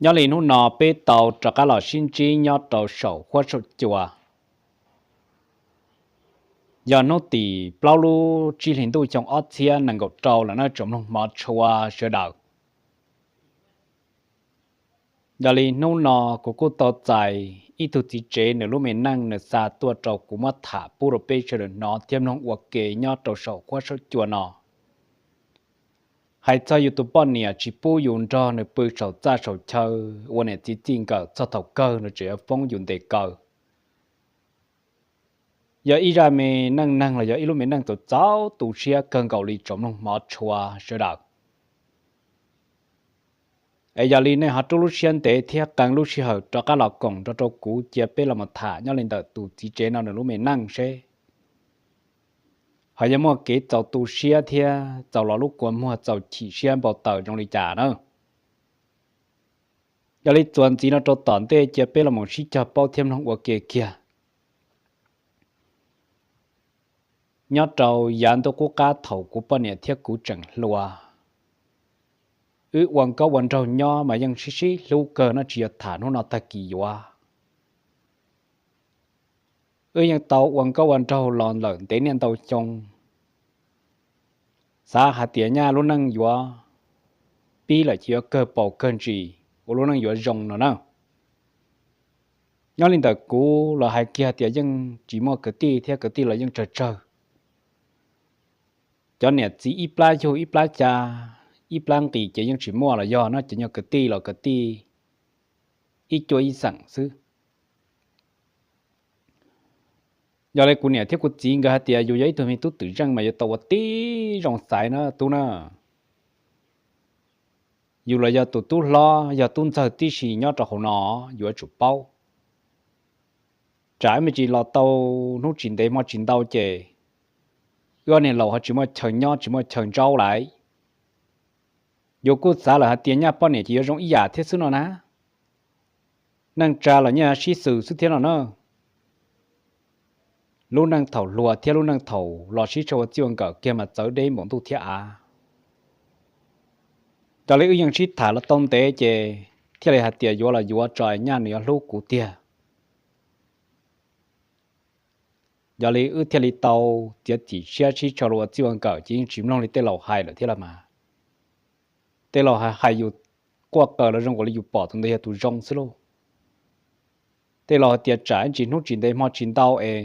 Nyob li hnub no peb tau rov qab los sib ntsib nyob rau saum huab saum cua. Yog hnub tim plaub lub tsib hlis ntuj xyoo ob txhiab nees nkaum rau lawm na tsoom mloog hmov tshua sawv daws. Yog li hnub no kuv kuj tau txais ib tug txiv tsev nws lub me neej nws xa tuaj rau kuv muab tham pub rau peb sawv daws hnov thiab mloog ua ke nyob rau saum huab saum cua no. Hais txog yus tus poj niam tsis pub yus nrog nws pw saum txaj saum chaw ua niam txiv txij nkawm txog thaum kawg nws tseem yuav foob yus ntes kaw. Yog ib zaj me neej neeg los yog ib lub me neej txaus txaus tu siab kawg nkaus li tsoom mloog hmov tshua sawv daws. Es yog li nej ho rub lub siab ntev thiab qee lub sij hawm rov qab los koom nrog rau kuv cia peb los mus tham nyob li ntawm tus txiv tsev no nws lub me neej seb ho yuav muaj kev txaus tu siab thiab txaus los lub kua muag txaus chim siab npau taws zoo li cas na. Yog li txuas ntxiv no rau tom ntej cia peb los mus sib cog paub thiab mloog ua ke kiag. Nyob rau yav ntuj qub qab thaum kuv poj niam thiab kuv tseem hluas, wb ua nkauj ua nraug nyob mas yeej sib sib hlub kawg no tsis yog tham hnub no tag kis yuav. Wb yeej tau ua nkauj ua nraug los lawm ntev niaj ntau xyoo. Xav hais tias nyaj lub neej yuav pib lawm ces yuav kawg paus kawg ntsis ua lub neej yuav zoo no na. Nyob li ntawm kuv los hais kiag tias yeej tsis muaj kwv tij thiab kwv tij los yeej tsawg tsawg. Cov niam txiv ib plab yug ib plab ca, ib plab nqis ces yeej tsis muaj los yog no ces nyuag kwv tij los kwv tij ib cuab ib xeem xwb. Yog li kuv niam thiab kuv txiv nkawd hais tias yus yog ib tug me tub twm zeej mas yuav tau ua tib zoo xaiv na tub na. Yus los yog tus tub hlob yog tub ntxawg tib si nyob rau hauv no, yuav tsum paub. Tsam me ntsis los tau hnub tsis ntev hmo tsis ntau ces wb ob niag laus ho tsis muaj chaw nyob tsis muaj chaw ntsaub lawm. Yus kuj xav lawm hais tias nyaj poj niam ces yuav zoo ib yam thiab xwb no na. Neej tsa los nyaj sib xws xwb thiab no na. Lub neej thaum hluas thiab lub neej thaum los sib sau ua txij ua nkawm kiag mas txawv deb npaum ntuj thiab av. Yog li wb yeej sib tham los tau ntev ces thiaj li hais tias yuav los yuav tso nyaj nws yuav hlub kuv tiag. Yog li wb thiaj li tau txiav txim siab sib sau los ua txij ua nkawm ces yeej tsis mloog li tej laus hais lawm thiab los mas. Tej laus hais yus quaj qw los zoo nkaus li yus pom tus ntawd yog tus zoo xwb lauj. Tej laus hais tias tsam ib ntsis hnub tsis ntev hmo tsis ntau es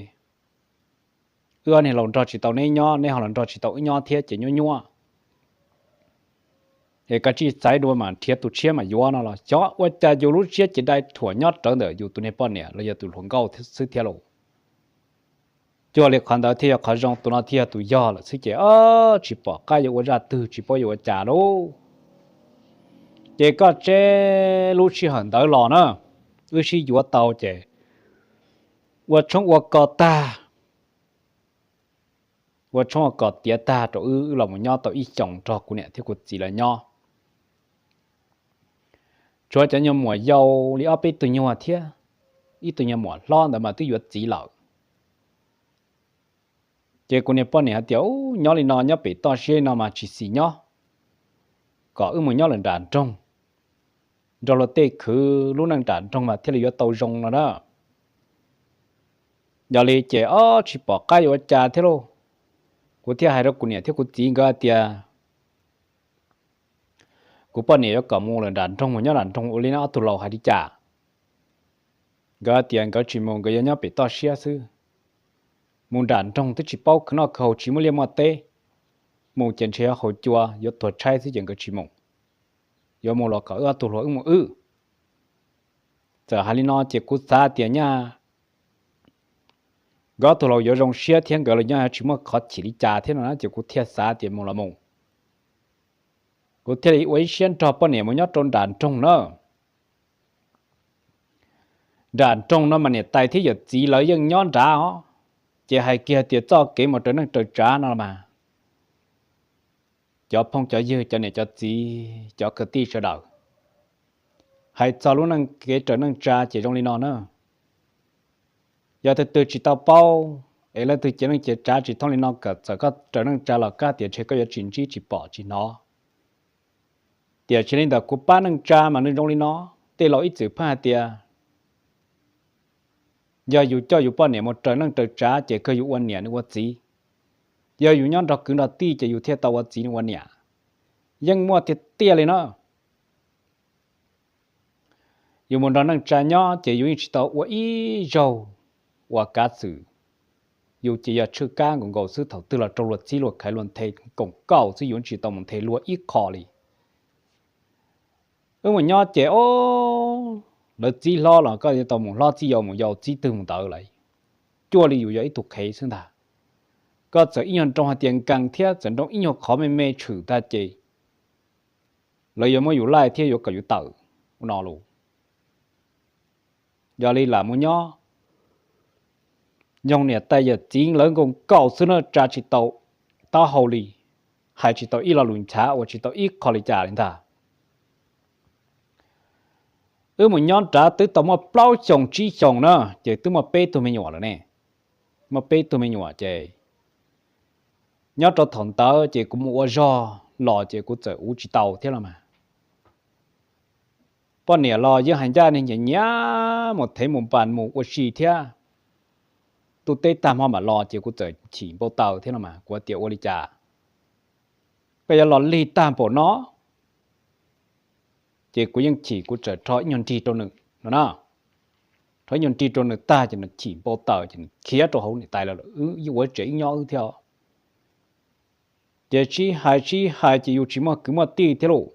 wb ob niag laus nrog tsis tau neb nyob, neb ho los nrog tsis tau wb nyob thiab ces nyuaj nyuaj. Es kav tsij xaiv dua mas nrhiav tus tshiab mas yuav no los xyov ua cas yus lub siab ces dai thuam nyob rawv ntawm yus tus niag poj niam los yog tus hluas nkauj xwb thiab lauj. Cuag li qhov ntawd thiaj yog qhov zoo, tus no thiaj yog tus yog lawm xwb ces tsis pom qab yuav ua zaj twg tsis paub yuav ua cas lauj. Ces koj tseb lub sij hawm ntawd los na, wb sib yuav tau ces ua tshoob ua kos tag, ua tshoob ua kos tiav tag rau wb, wb los mus nyob tau ib xyoos nrog kuv niam thiab kuv txiv lawv nyob. Tshuav cov nyuag muam yau li ob peb tug nyuag thiab, ib tug nyuag muam hlob ntawd mas twb yuav txiv lawm. Ces kuv niag poj niam hais tias, Ub, nyob li no nyob pem toj siab no mas tsis xis nyob, kom wb mus nyob lawm nram nroog, nrog luag tej khwv lub neej nram nroog mas thiaj li yuav tau zoo no na. Yog li ces ob tsis pom qab yuav ua cas thiab lauj. Kuv thiaj hais rau kuv niam thiab kuv txiv nkawd hais tias, Kuv poj niam yuav kom mus lawm nram nroog, mus nyob nram nroog ua li no ob tug laus hais li cas? Nkawd tias nkawd tsis mus, nkawd yuav nyob pem toj siab xwb. Mus nram nroog twb tsis paub khwv noj khwv haus, tsis muaj liaj muaj teb, mus ces ntshe yuav haus cua yuav tuag tshaib xwb ces nkawd tsis mus. Yuav mus los kom wb ob tug hluas wb mus wb. Txawm hais li no ces kuv xav tias nyaj nkawd ob tug laus yuav zoo siab thiab nkawd los nyob tsis muaj qhov chim li cas thiab no na, ces kuv thiaj xav tias mus los mus. Kuv thiaj li ua ib siab nrog poj niam mus nyob rau nram nroog na. Nram nroog no mas niam tais thiab yawm txiv lawv yeej nyob nrad os. Ces hais kiag tias txoj kev mus raws neej raws tsav no los mas, cov phooj cov ywg, cov niam cov txiv, cov kwv tij sawv daws, hais txog lub neej kev raws neej tsav ces zoo li no na. Yog tus twg tsis tau paub es leej twg cev neej cev tsav tsis thooj li no, kom txawm koj raws neej tsav los kab tias ntshe koj yuav tsis ntsib tsis pom tsis hnov. Tiam sis li ntawm kuv pab neej tsa mas nws zoo li no. tej laus ib txwm pheej hais tias yog yus coj yus poj niam mus raws neej raws tsav ces kawg yus ua niam nws ua txiv, yog yus nyob nrog kwv nrog tij ces yus thiaj tau ua txiv nws ua niam. Yeej muaj tiag tiag li no. Yus mus nrog neej tsa nyob ces yus yeej tsis tau ua ib zaug uas kav xwm, yus ces yog tshwj kab nkaus nkaus xwb, thaum twg los raug luag txib luag khaiv luag nthe koom kaum xwb, yus tsis tau mus nthe luag ib qho li. Wb mus nyob ces o, lawv txib hlob los koj yuav tau mus hlob, txib yau mus yau, txib twg mus ntawd lawm, cuaj li yus yog ib tug qhev xwb ntag. Koj txawm ib nyuag nroo hais tias nkees thiab txawm nroo ib nyuag qhov me me tshwm tag ces lawv yuav muab yus laij thiab yuav kom yus tawm ua no los. Yog li lam mus nyob, nyoog niam tais yawm txiv lawv nkaus nkaus xwb na, tsa tsis tau taub hau li, hais tsis tau ib lo lus nchav, ua tsis tau ib qho li cas li ntag. Wb mus nyob nrad twb tau muaj plaub xyoos tsib xyoos na, ces twb muaj peb tug me nyuam lawm ne. Muaj peb tug me nyuam ces nyob rau thaum ntawd ces kuv mus ua zog los ces kuv txawm uv tsis tau thiab los mas. Poj niam los yeej hais ncaj, nws nyiam nyiam mus thev mus npas mus ua si thiab. Ntuj teb tag hmo mam los ces kuv txawm chim npau taws thiab los mas, kuv tias ua li cas koj yuav los lig tag npaum no. Ces kuv yeej chim, kuv txawm rho ib nyuag nrig rau nws no na. Rho ib nyuag nrig rau nws tag ces nws chim npau taws ces nws khiav rau hauv niam tais lawm, wb ua tsev ib nyob wb thiab. Ces sib hais sib hais ces yus tsis muaj kwv muaj tij thiab lauj.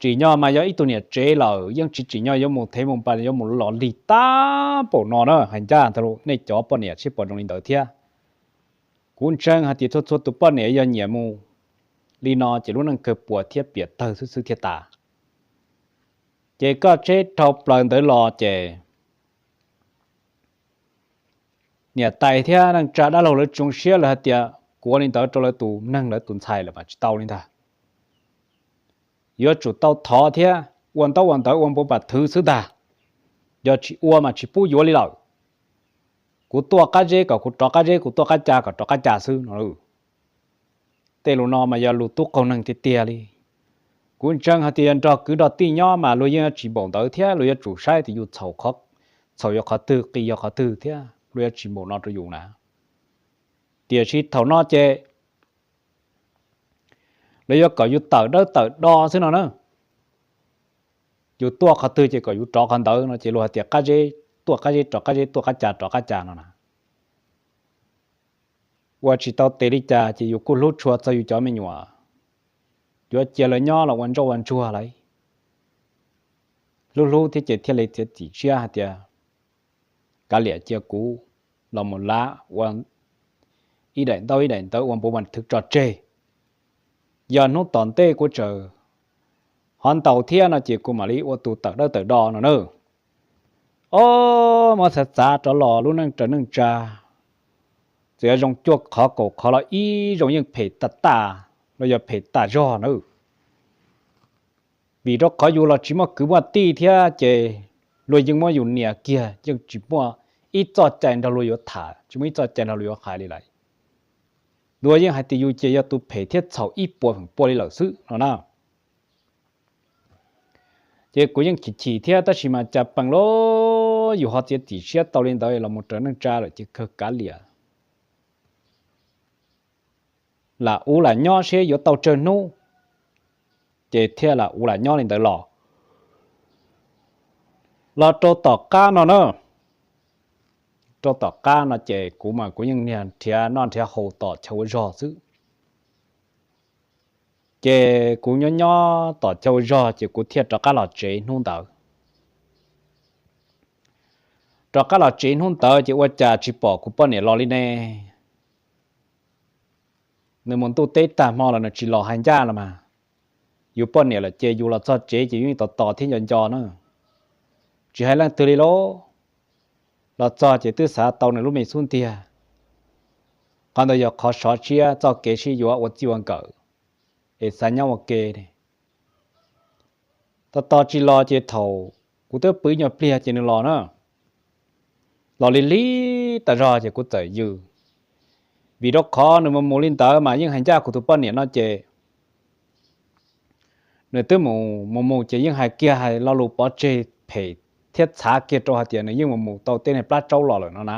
Tsim nyog mas yog ib tug niam tsev lawm yeej tsis tsim nyog yuav mus thev mus npas yuav mus los lig tag npaum no na, hais ncaj ntag lauj, nej cov poj niam sib pom zoo li ntawd thiab. Kuv ntseeg hais tias txhua txhua tus poj niam yog nyiam mus li no ces lub neej kawg puas thiab piam tawg xwb xwb thiaj tas. Ces koj tseb dhau plaws ntawd los ces niam tais thiab neej tsa dab laug lawv tsis zoo siab, lawv hais tias kuv ua li ntawd rau lawv tus neeg lawv tus ntxhais lawm mas tsis tau li ntag. Yuav tsum tau thov thiab ua ntaub ua ntawv ua npau npas thwv xwb ntag. Yog tsis ua mas tsis pub yuav li lawm. Kuv tuaj qab zeb kom kuv rov qab zeb, kuv tuaj qab ca kom rov qab ca xwb no. Tej lus no mas yog lus tub qaug neeg tiag tiag li. Kuv ntseeg hais tias yog nrog kwv nrog tij nyob mas luag yeej yuav tsis npaum ntawd thiab, luag yuav tsum saib tias yus txhaum, txhaum yog qhov twg, qis yog qhov twg thiab luag yuav tsis npaum no rau yus na. Tiam sis thaum no ces lawv yuav kom yus tawm dawb tawm do xwb no na. Yus tuaj qhov twg ces kom yus rov qhov ntawd no ces luag hais tias qab zeb tuaj qab zeb, rov qab zeb, tuaj qab ca rov qab ca no na. Ua tsis tau tes li cas ces yus kuj hlub tshua txog yus cov me nyuam, yuav cia lawv nyob los ua ntsoj ua ntsuag lawm. Hlub hlub thiab ces thiaj li txiav txim siab hais tias kav liam cia kuv los mus lav ua ib daim ntaub ib daim ntawv ua npau npas thwv tso tseg. Yog hnub tom ntej kuv tseem ho ntaus thiab no ces kuv mam li ua tus tawm dawb tawm do no na. Ob, muab xav txav rov los lub neej raws neej tsa, txawm yuav zoo cuaj qhov kaum qhov los ib zoo yeej phem tag tag, los yog phem tas zog na. Vim rau qhov yus los tsis muaj kwv muaj tij thiab ces luag yeej muab yus nias kiag, yeej tsis muaj ib txoj cai nrog luag yuav tham, tsis muaj ib txoj cai nrog luag yuav hais li lawm. Luag yeej hais tias yus ces yog tus phem thiab txhaum ib puas feem pua li lawm xwb no na. Ces kuv yeej chim chim thiab, tab sis mas cas pees los yus ho txiav txim siab tau li ntawd los mus raws neej tsa lawm ces kawg kav liam, lam ua lam nyob seb yuav tau tsawg hnub, ces thiaj lam ua lam nyob li ntawd los. Los rau tom qab no na, rau tom qab no ces kuv mas kuv yeej niag nrhiav noj nrhiav haus tom chaw ua zog xwb. Ces kuv nyob nyob tom chaw ua zog ces kuv thiaj rov qab los tsev hnub ntawd. Rov qab los tsev hnub ntawd ces ua cas tsis pom kuv poj niam los li ne. Nws mus ntuj teb tag hmo los nws tsis los hais ncaj los mas. Yus poj niam lawm ces yus los txog tsev ces yus yeej tos tos thiab nco nco na. Tsis hais leej twg li lauj, los txog ces twb xav tau nws lub me xub ntiag. Qhov ntawd yog qhov sov siab txoj kev sib yuav ua txij ua nkawm, es xav nyob ua ke. Tos tos tsis los ces thaum kuv twb pw nyuag pliag ces nws los na. Los lig lig tas zog ces kuv txawm yws, vim rau qhov nws mus mus li ntawd mas yeej hais ncaj kuv tus poj niam no ces nws twb mus mus mus ces yeej hais kiag hais lo lus pov tseg phem thiab txhav kiag rau hais tias nws yeej mus mus tau tej niag plab tsaub los lawm no na.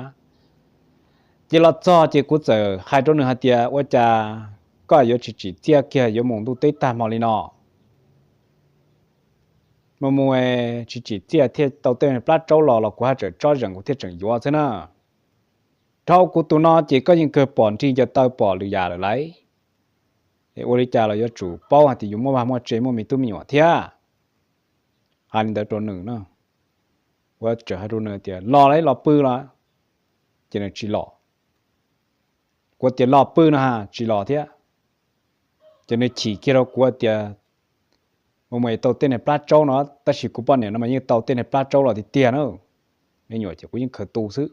Ces los txog ces kuv txawm hais rau nws hais tias, ua cas koj yuav tsis tsim txiaj kiag yuav mus ntuj teb tag hmo li no? Mus mus tsis tsim txiaj thiaj tau tej niag plab tsaub los los kuv haj tseem tsob zeem kuv thiaj tseem yuav xwb na. Dhau kuv tus no ces koj yeej kawg pom nrig ncaws taw pom lwm yam lawm lauj. Es ua li cas los yuav tsum paub hais tias yus muaj vaj muaj tse muaj me tub me nyuam thiab. Hais li ntawd rau nws na. Kuv txawm hais rau nws tias los los pw los, ces nws tsis los. Kuv tias los pw no ha tsis los thiab. Ces nws chim kiag rau kuv tias, mus mus tau tej niag plab tsaub no, tab sis kuv poj niam no mas yeej tau tej niag plab tsaub los tiag tiag na. Me nyuam ces kuv yeej khaws tu xwb.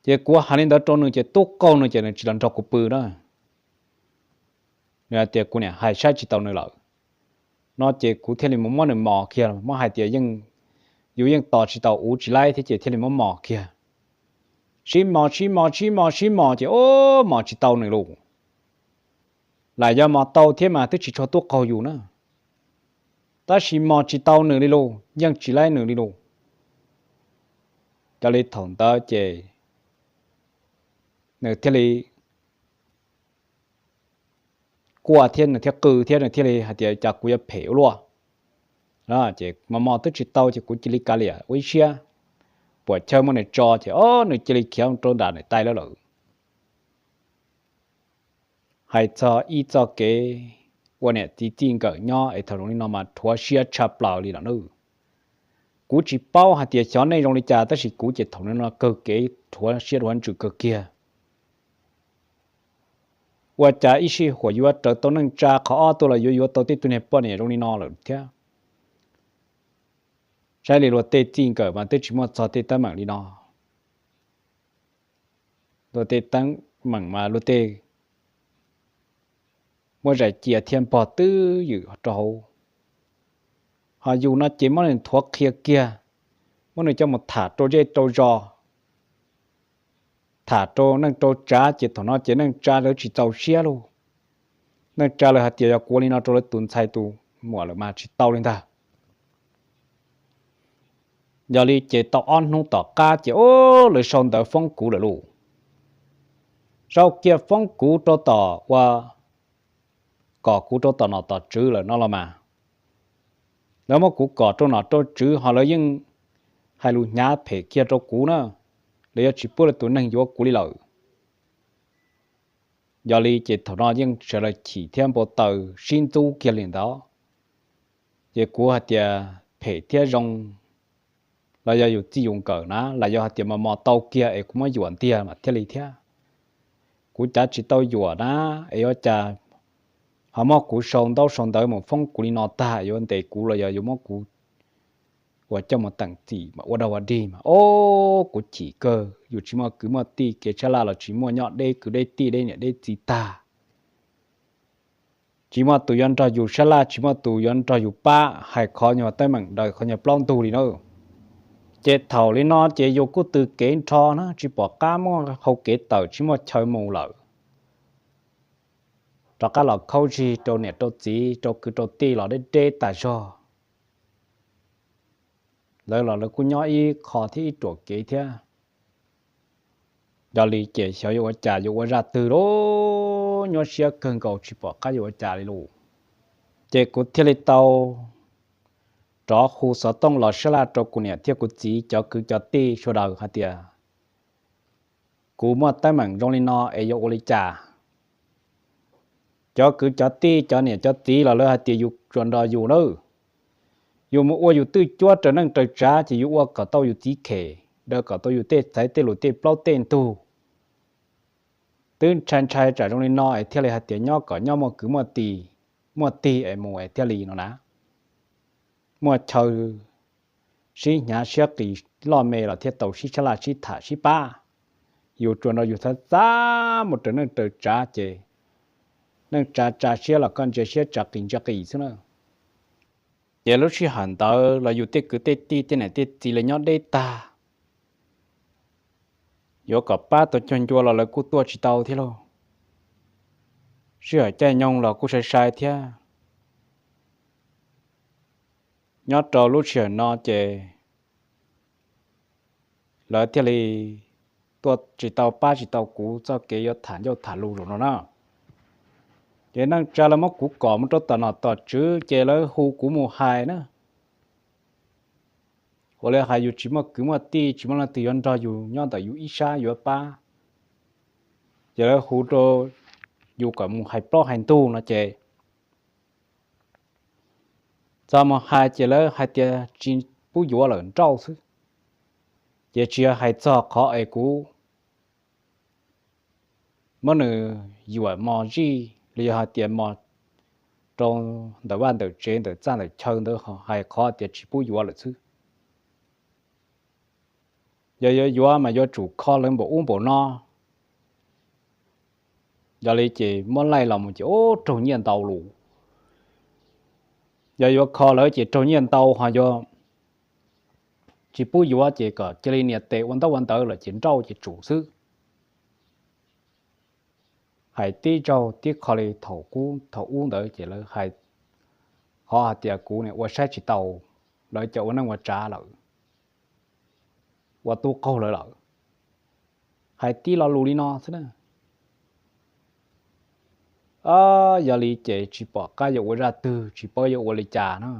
Ces kuv hais li ntawd rau nws ces tub qaug nws ces nws tsis los nrog kuv pw na. Nws hais tias kuv niam hais saib tsis tau nws lawm. No ces kuv thiaj li mus muab nws mos kiag, muab hais tias yus yeej tos tsis tau uv tsis laib thiab ces thiaj li muab mos kiag. Sib mos sib mos sib mos sib mos ces o, mos tsis tau nws lauj. Lam yog mos tau thiab mas twb tsis tshua tub qaug yus na. Tab sis mos tsis tau nws li lauj, yeej tsis laib nws li lauj. Ces li thaum ntawd ces nws thiaj li quaj thiab nws thiaj qw thiab nws thiaj li hais tias cas kuv yuav phem ua luaj. Ces mos mos twb tsis tau ces kuv cia li kav liam ua ib siab, puam chawj muab nws tso ces o, nws cia li khiav rau nram niam tais lawm lawm. Hais txog ib txoj kev ua niam txiv txij nkawm nyob es thaum zoo li no mas rhuav siab tshaj plaws li lawm nawb. Kuv tsis paub hais tias xyov nej zoo li cas tab sis kuv ces thaum no kawg kev rhuav siab rhuav ntsws kawg kiag. Ua cas ib sij huam yuav raws tau neej tsa qhov ob tuaj los yuav yuav tau tej tug niag poj niam zoo li no lawm thiab. Saib li luag tej txij nkawm mas twb tsis muaj txog tej teeb meem li no. Luag tej teeb meem mas luag tej muab zais cia thiab npog twb ywm rau hauv. Ho yus no ces muab nws nthuav qhia kiag, muab nws coj mus tham rau zej rau zos, tham rau neej rau tsav ces thaum no ces neej tsa lawv tsis txaus siab lauj. Neej tsa lawv hais tias yog kuv ua li no rau lawv tus ntxhais tus muam lawm mas tsis tau li ntag. Yog li ces tau ob hnub tom qab ces o, lawv sau ntawv foob kuv lawm lauj. Sau kiag foob kuv rau tom ua, kom kuv rau tom nom tom tswv lawm no los mas. Lawv muab kuv kom rau nom rau tswv ho lawv yeej hais lus hnyav phem kiag rau kuv na, lawv yuav tsis pub lawv tus neeg yuav kuv li lawm. Yog li ces thaum no yeej sawv daws chim thiab npau taws sib ntxub kiag li ntawd. Ces kuv hais tias phem thiab zoo los yog yus txij yus nkawm na los yog hais tias mos mos tau kiag es kuv muab yuam ntiag mas thiaj li thiab. Kuv cav tsis tau yuam na, es yuav cas ho muab kuv sau ntaub sau ntawv mus foob kuv li no tag, yuav ntes kuv los yog yuav muab kuv ua coj mus teem txim mas ua dog ua dig mas o, kuv chim kawg. Yus tsis muaj kwv muaj tij, kev sab laj los tsis muaj, nyob deb kwv deb tij deb niam deb txiv tag. Tsis muaj tus yuav nrog yus sab laj, tsis muaj tus yuav nrog yus pab hais qhov nyuag teeb meem daws qhov nyuag plaub ntug li na. Ces thaum li no ces yus kuj tw kev nrho na, tsis pom qab muaj hau kev tawm, tsis muaj chaw mus lawm. Rov qab los khaub zig rau niam rau txiv rau kwv rau tij los deb deb tas zog. Lawv los lawv kuj nyob ib qho thiab ib ruam kev thiab. Yog li ces xyov yuav ua cas yuav ua zaj twg lauj, nyuaj siab kawg nkaus tsis pom qab yuav ua cas li lauj. Ces kuv thiaj li tau rov hu xov tooj los sab laj rau kuv niam thiab kuv txiv cov kwv cov tij sawv daws hais tias kuv muaj teeb meem zoo li no es yuav ua li cas. Cov kwv cov tij cov niam cov txiv los lawv hais tias yus tsuas nrog yus nawb, yus mus ua yus twj cuab raws neej raws tsav ces yus ua kom tau yus txiv khem, daws kom tau yus tej txhais tej lus tej plaub tej ntug. Twb ntshai ntshai tsam zoo li no es thiaj li hais tias nyob kom nyob muaj kwv muaj tij, muaj tig es mus es thiaj li no na. Muaj chaw sib hnyav siab qis loj me los thiaj tau sib sab laj sib tham sib pab. Yus tsuas nrog yus txhab txab mus raws neej raws tsav ces neej tsa tsa siab los koj ntsia siab, tsa qis ntsia qis xwb na. Ces lub sij hawm ntawd los yus tej kwv tej tij tej niam tej txiv lawv nyob deb tag, yuav kom pab tau cog ncua los lawv kuj tuaj tsis tau thiab lauj. sij hawm caij nyoog los kuj sai sai thiab. Nyob rau lub sij hawm no ces lawv thiaj li tuaj tsis tau pab tsis tau kuv txoj kev yuav tham ncauj tham lus zaum no na. Ces neej tsa lawv muab kuv kom mus rau tom nom tom tswv ces lawv hu kuv mus hais na. Ua li hais yus tsis muaj kwv muaj tij, tsis muaj leej twg yuav nrog yus nyob ntawm yus ib sab yuav pab, ces lawv hu rau yus kom mus hais plaub hais ntug no ces txog mus hais ces lawv hais tias tsis pub yuav lawm, nrauj xwb. Ces tsis yog hais txog qhov es kuv muab nws yuam mos zij los yog hais tias mos rau ntawm vaj ntawm tsev ntawm txaj ntawm chaw ntawd, hais qhov tias tsis pub yuav lawm xwb. Yog yuav yuav mas yuav tsum kho lawv npaum ub npaum no. Yog li ces muab laij los mus ces ub raug nyiaj ntau lus. Yog yuav kho lawv ces raug nyiaj ntau, ho yog tsis pub yuav ces kom cia li nias tes ua ntaub ua ntawv lawm ces nrauj ces tsum xwb. Hais tib zaug tib qho li thaum ub, thaum ub ntawd ces lawv hais qhov hais tias kuv nim ua saib tsis taus lawv cov ua neej ua tsav lawm, ua tub qaug lawv lawm. Hais tib lo lus li no xwb na. Yog li ces tsis pom qab yuav ua zaj twg, tsis paub yuav ua li cas na.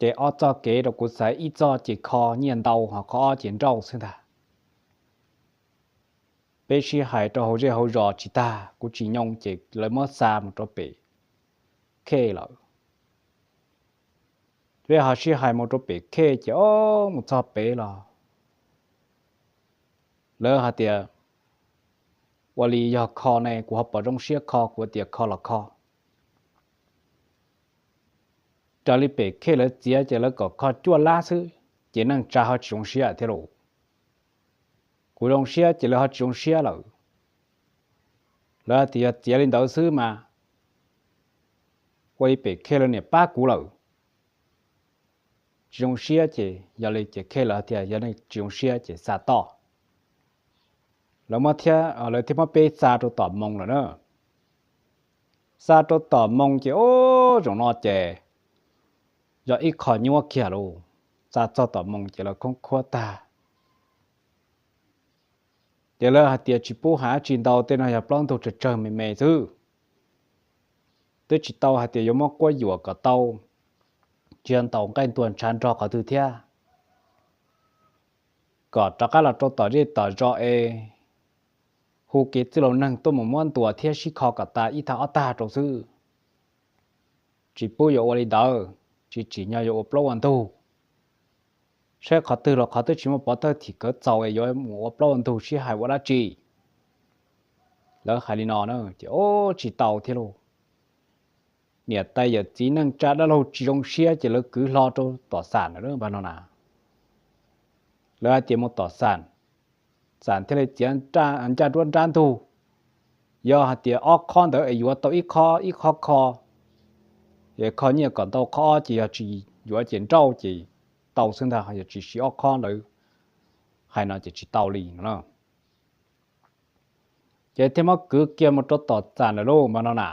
Ces ob txoj kev rau kuv xaiv, ib txoj ces kho nyiaj ntau, ho qhov ob ces nrauj xwb ntag. Peb sib hais rau hauv zej hauv zos tsis tag, kuv tsis nyoo ces lawv muab xa mus rau pem khej lawm. Peb ho sib hais mus rau pem khej ces ob mus txog pem los lawv hais tias ua li yog kho ne, kuv ho pom zoo siab kho, kuv tias kho los kho. Raws li pem khej lawv txiav ces lawv kom kho cuaj lab xwb, ces neej tsa ho tsis zoo siab thiab lauj. Kuv zoo siab ces lawv ho tsis zoo siab lawm. Lawv tias yog txiav li ntawd xwb mas ua li pem khej lawv niam pab kuv lawm. Tsis zoo siab ces yog li ces khej lawv tias yog nej tsis zoo siab ces xa toj. Lawv muab thiab, lawv thiaj muab peb xa rau tom Moos lawm na. Xa rau tom Moos ces ub, zaum no ces yog ib qho nyuaj kiag lauj. Xa txog tom Moos ces lawv khoob khuab tag. Ces lawv hais tias tsis pub hais dab tsi ntau, tej no yog plaub ntug tsawg tsawg me me xwb. Twb tsis tau hais tias yuav muab quab yuam kom tau, tsis yog ntaus nqaij ntuag ntshav nrog qhov twg thiab. Kom rov qab los rau tom zej tom zos es hu kev txwj laus neeg tuaj mus muab ntuas thiab sib kho kom tas ib tag ob tag rau xwb. Tsis pub yuav ua li ntawd, tsis tsim nyog yuav ua plaub ua ntug. Saib qhov twg los qhov twb tsis muaj pov thawj thim kawv txaus es yuav mus ua plaub ua ntug sib hais ua dab tsi. Lawv hais li no na ces ub, tsis tau thiab lauj. Niam tais yawm txiv neej tsa dab laug tsis zoo siab ces lawv kwv hlo rau tom Xam lawm npag no na. Lawv hais tias mus tom Xam, Xam thiaj li txiav ncaj nruab nrab ntug. Yog hais tias ob qhob ntawd es yuav tau ib qhob, ib qhob kho, es kho nyiaj kom ntau qhob ob ces yog tsis yuav ces nrauj ces tau xwb ntag, yog tsis siv ob qhob ntawd hais no ces tsis tau li no. Ces thiaj muab kwv kiag mus rau tom Xam lawm lauj npag no na.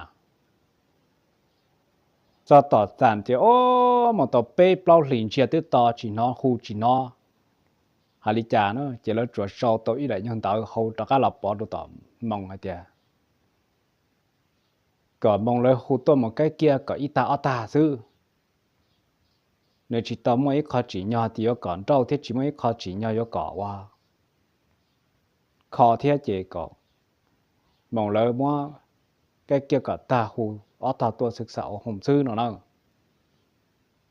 Txog tom Xam ces ub, mus tau peb plaub hlis ntsiag twb to tsis hnov hu tsis hnov hais li cas na, ces lawv tsuas sau tau ib daim nyuag ntawv hau rov qab los pov rau tom Moos hais tias kom Moos lawv hu tuaj mus kaib kiag kom ib tag ob tag xwb. Nws tsis tau muaj ib qho tsim nyog tias yuav kom nrauj thiab tsis muaj ib qho tsim nyog yuav kom ua kho thiab, ces kom Moos lawv muab kaib kiag kom tag hu ob tog tuaj xwb xa ua hoom xwb no na.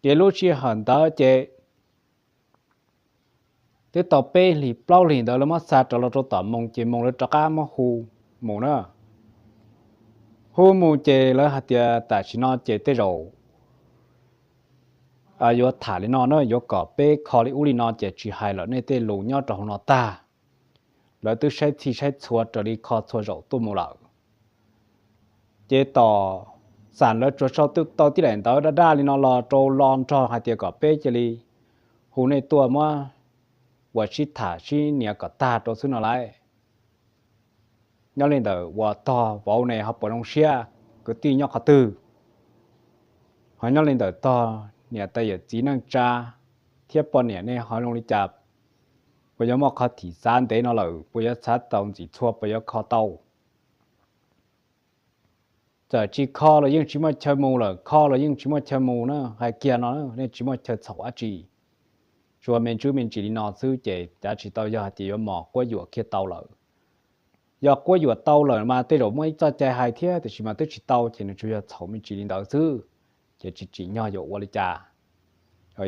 Ces lub sij hawm ntawd ces twb tau peb hlis plaub hlis ntawd lawv muab xa rov los rau tom Moos ces Moos lawv rov qab muab hu mus na. Hu mus ces lawv hais tias tam sim no ces tej zaum yuav tham li no na, yuav kom peb kho li ub li no ces tsis hais lawm, nej tej lus nyob rau hauv no tag. Lawv twb saib txhij saib txhua raws li kho txhua zaum tuaj mus lawm. Ces tom Xam lawv tsuas sau tau tib daim ntawv daj daj li no los rau lo nrog hais tias kom peb cia li hu nej tuaj muab ua sib tham sib nias kom tag rau xwb no lauj. Nyob li ntawm uas tog vauv ne ho puas zoo siab, kwv tij nyob qhov twg? Ho nyob li ntawm tog niam tais yawm txiv neej tsa thiab poj niam ne ho zoo li cas? Puas yuav muaj qhov thim xav ntev no lawm, puas yuav xav tau ntxim txhua, puas yuav kho tau? Txawm tsis kho los yeej tsis muaj chaw mus lawm, kho los yeej tsis muaj chaw mus na, hais kiag no nej tsis muaj chaw txhaum dab tsi. Tsuas me ntsuj me ntsis li no xwb ces cav tsis tau yog hais tias yuav mos quab yuam kiag tau lawm. Yog quab yuam tau lawm mas tej zaum muaj ib txoj cai hais thiab, tiam sis mas twb tsis tau ces nws tsuas yog txhaum me ntsis li ntawd xwb. Ces tsis tsim nyog yuav ua li cas,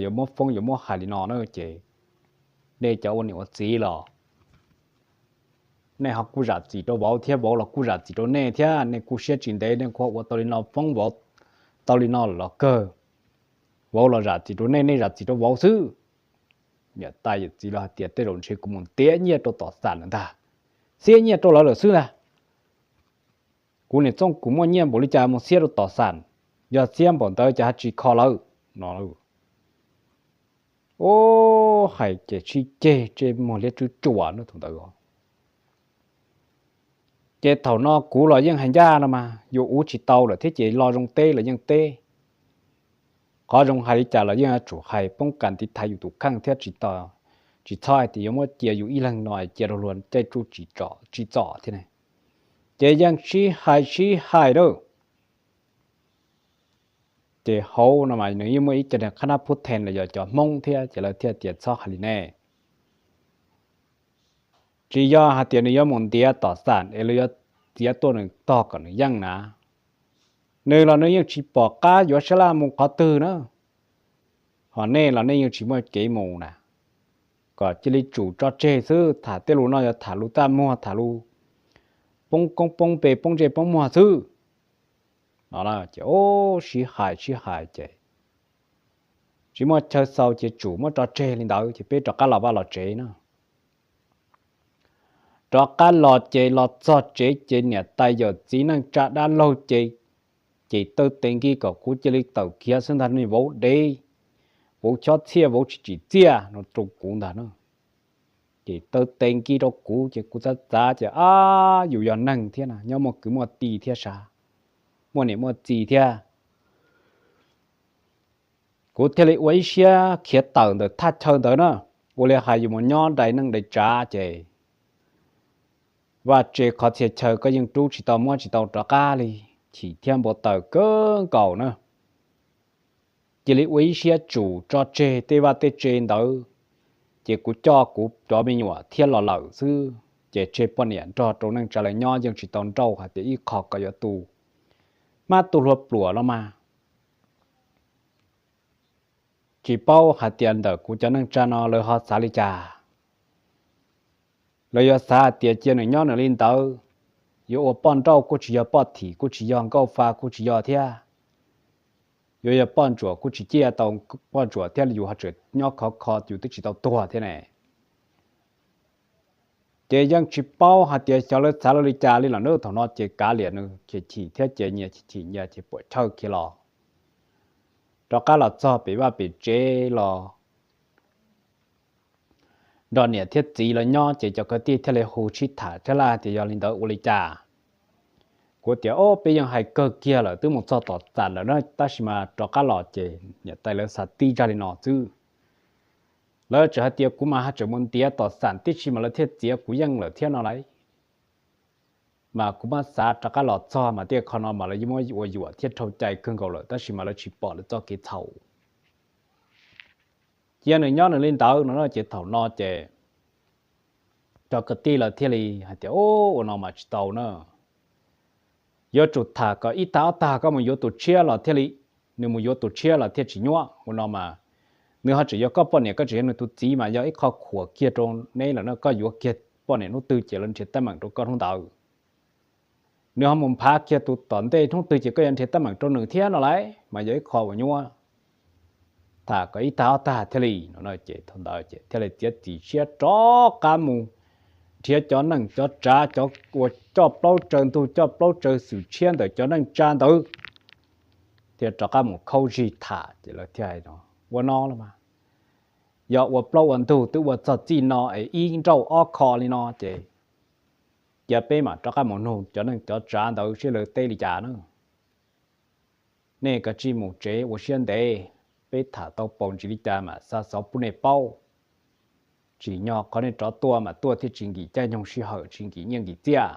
yuav muab foob yuav muab hais li no na ces nej cov ua niam ua txiv los nej ho kuj zam txim rau vauv thiab, vauv los kuj zam txim rau nej thiab. Nej kuj siab tsis ntev nej kuj ua tau li no, foob vauv tau li no los kawg, vauv los zam txim rau nej, nej zam txim rau vauv xwb. Niam tais yawm txiv los hais tias tej zaum ntshe kuv mus ntiav nyiaj rau tom xam lawm ntag, xiab nyiaj rau lawv lawm xwb ntag. Kuv niam txooj kuv muaj nyiaj npaum li cas mus xiab rau tom xam, yog xiab npaum ntawd ces ho tsis kho lawm no. Ub, hais ces sib ceg tsej muag liab tswb tsuas ntawd. Ces thaum no kuv los yeej hais ncaj no mas yuav ua tsis tau lawm thiab ces lo zoo teb los yeej teb. Qhov zoo hais li cas los yeej yuav tsum hais poob kas tiv thaiv yus tus kheej thiab, tsis txhob hais tias yuav muab cia yus ib leeg no cia rau luag caij tsuj tsis txom thiab ne. Ces yeej sib hais sib hais lawm. Ces hauv no mas nws yeej muaj ib co niag qhab nab phub then los yog cov Hmoob thiab, ces lawv thiaj tias txhob hais li ne. Tsis yog hais tias nws yuav mus ntiav tom xam es lawv yuav txiav tuaj nws tog kom nws yeej na. Nws los nws yeej tsis pom qab yuav sab laj mus qhov twg na. Ho nej los nej yeej tsis muaj kev mus na, kom cia li tsum tso tseg xwb. Tham tej lus no yog tham lus taj muag, tham lus poob koob poob npe poob ntsej poob muag xwb. No ces sib hais sib hais ces tsis muaj chaw xaus ces tsum muab tso tseg li ntawd ces peb rov qab los vaj los tsev na. Rov qab los ces los txog tsev ces niam tais yawm txiv neej tsa dab laug ces, ces taw tes nkis kom kuv cia li tawm khiav xwb ntag, nej vauv dev, vauv chob txhiaj, vauv tsis tsim txiaj no rau kuv ntag na. Ces taw tes nkis rau kuv ces kuv txav txav ces ab, yus yog neeg thiab na, nyob muaj kwv muaj tij thiab sav, muaj niam muaj txiv thiab. Kuv thiaj li ua ib siab khiav tawm ntawm thaj chaw ntawd na, ua li hais yus mus nyob dai neej dai tsav ces vaj tse qhov txhia chaw koj yeej rub tsis tau muab tsis tau rov qab li, chim thiab npau taws kawg nkaus na. Cia li ua ib siab tsum tso tseg tej vaj tej tse ntawd, ces kuv coj kuv cov me nyuam thiab los lawm xwb, ces tseg poj niam nrog rau neej tsa lawv nyob yeej tsis tau nrauj hais tias ib qho kom yuav tu hmab tu hlua pluam los mas. Tsis paub hais tias ntawm kuv cov neej tsa no lawv ho xav li cas. Lawv yuav xav hais tias cia nws nyob nws li ntawd, yuav ua poj nrauj kuj tsis yog, poj thim kuj tsis yog, nkauj fa kuj tsis yog thiab, yuav yog poj ntsuam kuj tsis ciaj tau poj ntsuam thiab, yus ho tseem nyob khov kho yus twb tsis tau tuag thiab ne. Ces yeej tsis paub hais tias xyov lawv xav lawv li cas li lawm na. Thaum no ces kav liam nws ces chim thiab ces nyias chim nyias ces puam chawj khiav los, rov qab los txog pem vaj pem tsev los nrog niam thiab txiv lawv nyob ces cov kwv tij thiaj li hu sib tham sab laj tias yog li ntawd ua li cas. Kuv tias, Ob, peb yeej hais kawg kiag lawm, twb mus txog tom txam lawm na, tab sis mas rov qab los ces niam tais lawv xav tib zaj li no xwb. Lawv tseem hais tias kuv mas ho tseem mus ntiav tom xam tib si mas lawv thiaj txiav kuv yeej lawm thiab no lauj. Mas kuv muab xav rov qab los txog mas tej qho no mas lawv yeej muab ua yuam thiab dhau cai kawg nkaus lawm, tab sis mas lawv tsis pom lawv txoj kev txhaum. Cia nws nyob nws li ntawd no na. Ces thaum no ces cov kwv tij lawv thiaj li hais tias, Ub, ua no mas tsis tau na. Yuav tsum tham kom ib tag ob tag koj mus yuav tus tshiab los thiaj li, nws mus yuav tus tshiab los thiaj tsis nyuaj. Ua no mas nws ho tseem yog koj poj niam, koj tseem yog nws tus txiv mas yog ib qho khuam kiag rau neb lawm na. Koj yuav kiag poj niam hnub twg ces lawv nrhiav teeb meem rau koj hnub ntawd. Nws ho mus nphav kiag tus tom ntej hnub twg ces koj yuav nrhiav teeb meem rau nws thiab no lauj, mas yog ib qho uas nyuaj. Tham kom ib tag ob tag thiaj li no ces thaum ntawd ces thiaj li txiav txim siab rov qab mus nrhiav cov neej cov tsav, cov uas coj plaub tsaw ntug coj plaub tsaw xwm tshiab ntawm cov neej tsa ntawd, thiaj rov qab mus khaub zig tham. Ces lawv thiaj hais no, Ua no los mas, yog ua plaub ua ntug twb ua txog txij no es ib nrauj ob kho li no ces cia peb mam rov qab mus nug cov neej cov tsav ntawd seb lawv teb li cas na. Nej kav tsij mus tsev ua siab ntev, peb tham tau paus ntsis li cas mam xa xov pub nej paub. Tsim nyog qhov nej rov tuaj mas tuaj thiaj tsis nkim caij nyoog sij hawm, tsis nkim nyiaj nkim txiaj.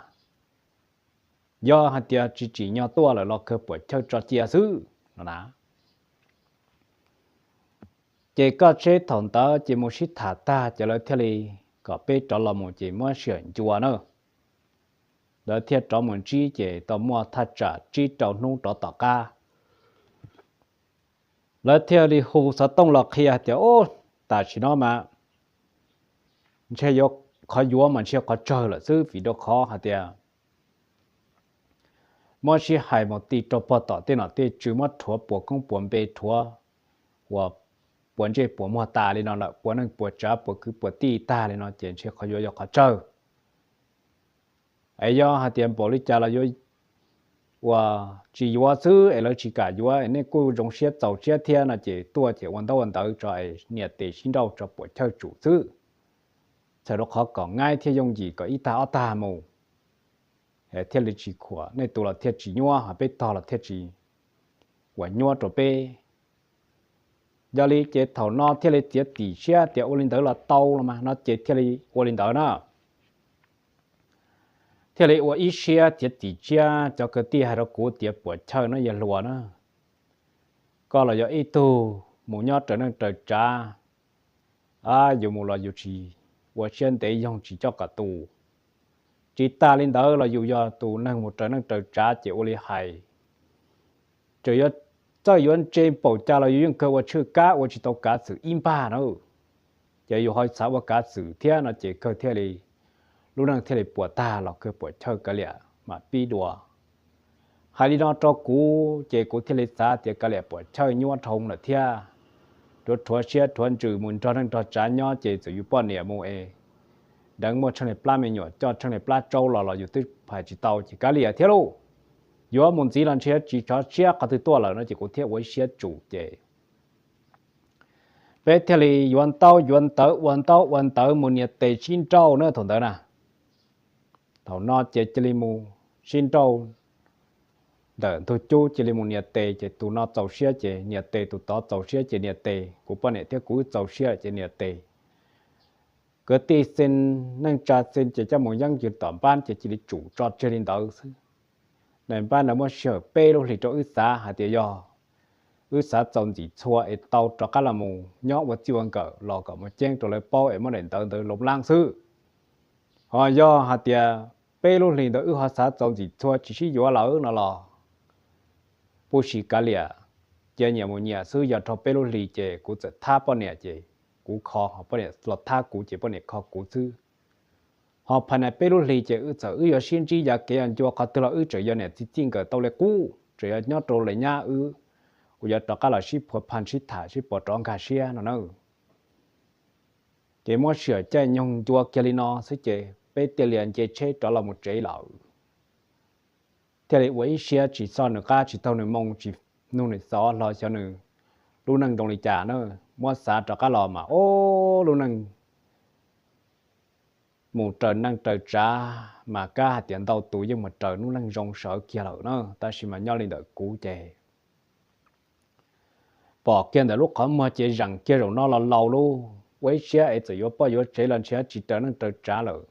Yog hais tias tsis tsim nyog tuaj lawm los kawg puam chawj tso cia xwb no na. Ces koj tsheb thaum ntawd ces mus sib tham tag ces lawv thiaj li kom peb rov los mus ces muab sij hawm ncua na. Lawv thiaj rov mus ntsib ces tau muaj thaj tsam tsib rau hnub rov tom qab, lawv thiaj li hu xov tooj los qhia hais tias, Ub, tam sim no mas ntshe yuav, qhov yuav mas ntshe qhov tsawg lawm xwb, vim rau qhov hais tias muab sib hais mus ti rau pog tom tej nom tej tswv, muab rhuav puas koob puas npe, rhuav uas puas ntsej puas muag tas li no lawm, puas neej puas tsav puas kwv puas tij tag li no ces ntshe qhov yuav yog qhov tsawg. Es yog hais tias npaum li cas los yuav, uas tsis yuav xwb es lawv tsis kam yuav es nej kuj zoo siab txaus siab thiab no ces tuaj ces ua ntaub ua ntawv tso es nias tes sib nrauj tso puam chawj tsum xwb. Txhawm rau qhov kom nyaib thiab yooj yim kom ib tag ob tag mus, thiaj li tsis khuam nej tus los thiaj tsis nyuab, ho peb tog los thiaj tsis uas nyuab rau peb. Yog li ces thaum no thiaj li txiav txim siab tias ua li ntawd los tau los mas no ces thiaj li ua li ntawd na. Thiaj li ua ib siab txiav txim siab, cov kwv tij hais rau kuv tias puam chawj no yog hluas na, koj los yog ib tug mus nyob raws neej raws tsav, yus mus los yus tsis ua siab ntev yoog tsis coj kom tus. Tsis tas li ntawd los yus yog tus neeg mus raws neej raws tsav ces ua li hais, txawm yuav, txawm yuav ntse npaum cas los yus yeej kawg ua tshwj kab ua tsis tau kav xwm ib npag na. Ces yus ho xav ua kav xwm thiab no ces kawg thiaj li, lub neej thiaj li puas tag los kawg puam chawj kav liam mam pib dua. Hais li no rau kuv ces kuv thiaj li xav tias kav liam puam chawj nyuab dhau lawm thiab, rhuav rhuav siab rhuav ntsws mus nrog neej nrog tsav nyob ces txawm yus poj niam mus es deev muaj tsheej li plab me nyuam coj tsheej li plab tsaub los los yus twb phais tsis tau ces kav liam thiab lauj. Yuav mus ntxiv los ntshe tsis tso siab qhov twg tuaj lawm no ces kuv thiaj ua ib siab tsum ces peb thiaj li yuav ntaub yuav ntawv ua ntaub ua ntawv mus nias tes sib nrauj na thaum ntawd na. Thaum no ces cia li mus sib nrauj ntawm ntug cub cia li mus nias tes ces tus no txaus siab ces nias tes, tus tod txaus siab ces nias tes, kuv poj niam thiab kuv wb txaus siab ces nias tes. Kwv tij xeeb neej tsa xeeb ces coj mus yeeb yws tom npab ces cia li tsum tso tseg li ntawd xwb. Naj npab ntawd muab sij hawm peb lub hlis rau wb xav hais tias yog wb xav txaus ntxim txhua es tau rov qab los mus nyob ua txij ua nkawm los kom mus ceeb rau lawv paub es muab daim ntawv ntawd loo laab xwb. Ho yog hais tias peb lub hlis ntawd wb ho xav txaus ntxim txhua tsis sib yuav lawm no los pub sis kav liam, cia nyias mus nyias xwb, yog dhau peb lub hlis ces kuv txawm thab poj niam ces kuv kho, ho poj niam los thab kuv ces poj niam kho kuv xwb. Ho phais nais peb lub hlis ces wb txawm wb yuav sib ntsib yav kev yog ncua qhov twg los wb tseem yog niam txiv txij nkawm tau li qub, tseem yog nyob rau li nyab wb uas yuav rov qab los sib phua pha sib tham sib pov rov nkag siab no na. Ces muab sij hawm caij nyoog ncua kiag li no xwb ces peb thiaj li nce tsheb rov los mus tsev lawm. Thiaj li ua ib siab tsis txog nws qab tsis taug nws moo tsis nug nws xov hlo xyov nws lub neej zoo li cas na. Muab xav rov qab los mas ob lub neej mus raws neej raws tsav mas kab hais tias ntau tus yeej mus raws lub neej zoo sawv kiag lawm na, tab sis mas nyob li ntawm kuv ces pom kiag ntawm lub qhov muag ces zeem kiag zaum no los laus lauj, ua ib siab es txawm yuav poj yuav tsev los ntshe tsis raws neej raws tsav lawm.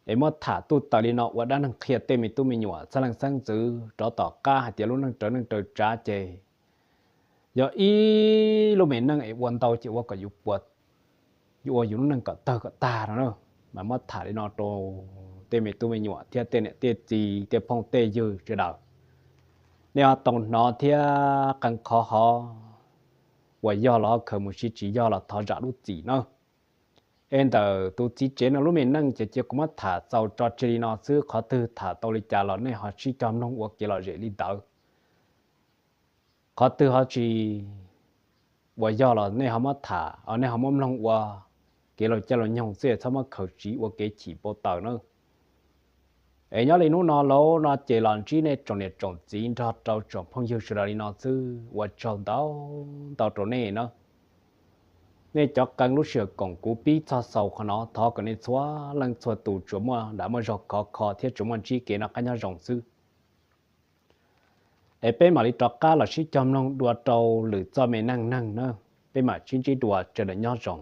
Es muab tham tuaj tawm li no ua dab neeg qhia tej me tub me nyuam xeeb leej xeeb ntxwv rov tom qab hais tias lub neej raws neej raws tsav ces yog ib lub me neej es ua ntau ces ua kom yus puas, yus ua yus lub neej kom tawg kom tag no na. Mas muab tham li no rau tej me tub me nyuam thiab tej niam tej txiv tej phooj tej ywg sawv daws, nej ho tau hnov thiab qee qhov ho uas yog los khaws mus siv, tsis yog los thov zam lub txim na. Es ntawm tus txiv tsev no lub me neej ces cia kuv muab tham txaus tso tseg li no xwb, qhov twg tham tau li cas los nej ho sib cog mloog ua kev lom zem li ntawd. Qhov twg ho tsis uas yog los nej ho muab tham, nej ho muab mloog ua kev laug caij laug nyoog xwb, txhob muab khaws siv ua kev chim npau taws na. Es nyob li hnub no lauj no ces los ntsib nej tsoom niam tsoom txiv nrog rau tsoom phooj ywg sawv daws li no xwb, ua tsaug ntau ntau rau nej na. Nej cov qee lub sij hawm koom kuv pib txog xaus qhov no, thov kom nej txhua leej txhua tus tsuas muaj dag muaj zog khov kho thiab tsuas muaj ntsib kev noj qab nyob zoo xwb. Es peb mam li rov qab los sib cog mloog dua rau lwm txoj me neej neeg na. Peb mam sib ntsib dua, sawv daws nyob zoo.